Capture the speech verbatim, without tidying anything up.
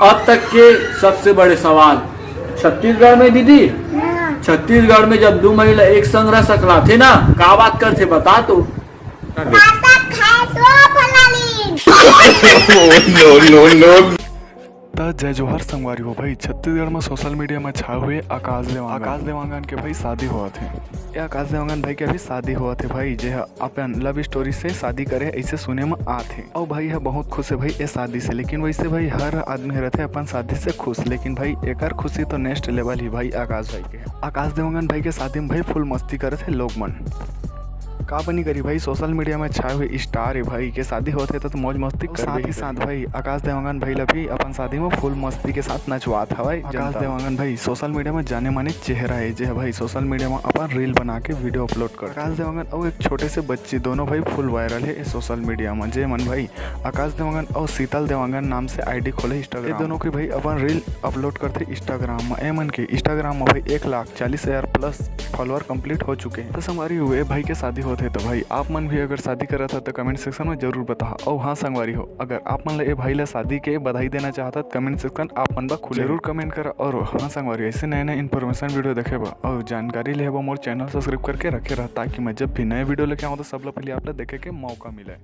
अब तक के सबसे बड़े सवाल, छत्तीसगढ़ में दीदी, हाँ। छत्तीसगढ़ में जब दू महिला एक संग रह सकलाथे ना, का बात करथे बता तो। भाषा खाए सो फलालीन। त जय जोहार संगवारी हो भाई। छत्तीसगढ़ में सोशल मीडिया में छाए हुए आकाश देवांगन। आकाश देवांगन के भाई शादी होवत हे। ये आकाश देवांगन भाई के अभी शादी होवत हे भाई, जे ह अपन लव स्टोरी से शादी करे ऐसे सुने में आत हे। अउ भाई ह बहुत खुश हे भाई ये शादी से, लेकिन वैसे भाई हर आदमी रहते अपन शादी से खुश, लेकिन भाई एकर खुशी तो नेक्स्ट लेवल ही भाई आकाश भाई के। आकाश देवांगन भाई के शादी में भाई फुल मस्ती करत हे लोग मन। का बनी करी भाई, सोशल मीडिया में छाए हुए स्टार हे भाई के शादी होत हे तो, तो मौज मस्ती करबे ही करही। साथ ही साथ भाई आकाश देवांगन भाई ला भी अपन शादी में फुल मस्ती के साथ नचवात हवय आकाश देवांगन भाई। सोशल मीडिया में जाने माने चेहरा हे, जे ह भाई सोशल मीडिया में अपन रील बना के वीडियो अपलोड कर। आकाश देवांगन अउ एक छोटे से बच्ची दोनों भाई फुल वायरल हे सोशल मीडिया में, जे मन भाई आकाश देवांगन अउ शीतल देवांगन नाम से आईडी खोले इंस्टाग्राम। ये दोनों के भाई अपन रील अपलोड करथे इंस्टाग्राम में। ए मन के इंस्टाग्राम में भाई एक लाख चालीस हजार प्लस फॉलोअर कंप्लीट हो चुके हैं। तो संगवारी हो, ए भाई के शादी होत हे, तो भाई आप मन भी अगर शादी करत हो तो कमेंट सेक्शन में जरूर बताओ। और हाँ संगवारी हो, अगर आप मन ला ए भाई ला शादी के बधाई देना चाहता तो कमेंट सेक्शन आप मन बा खुले जरूर कमेंट करा। और हाँ संगवारी, ऐसे नए नए इन्फॉर्मेशन वीडियो देखे बा और जानकारी लेहे बा मोर चैनल सब्सक्राइब करके रखे रहा, ताकि मैं जब भी नए वीडियो लेके आऊँ तो सब ला पहले आप ला देखे के मौका मिले।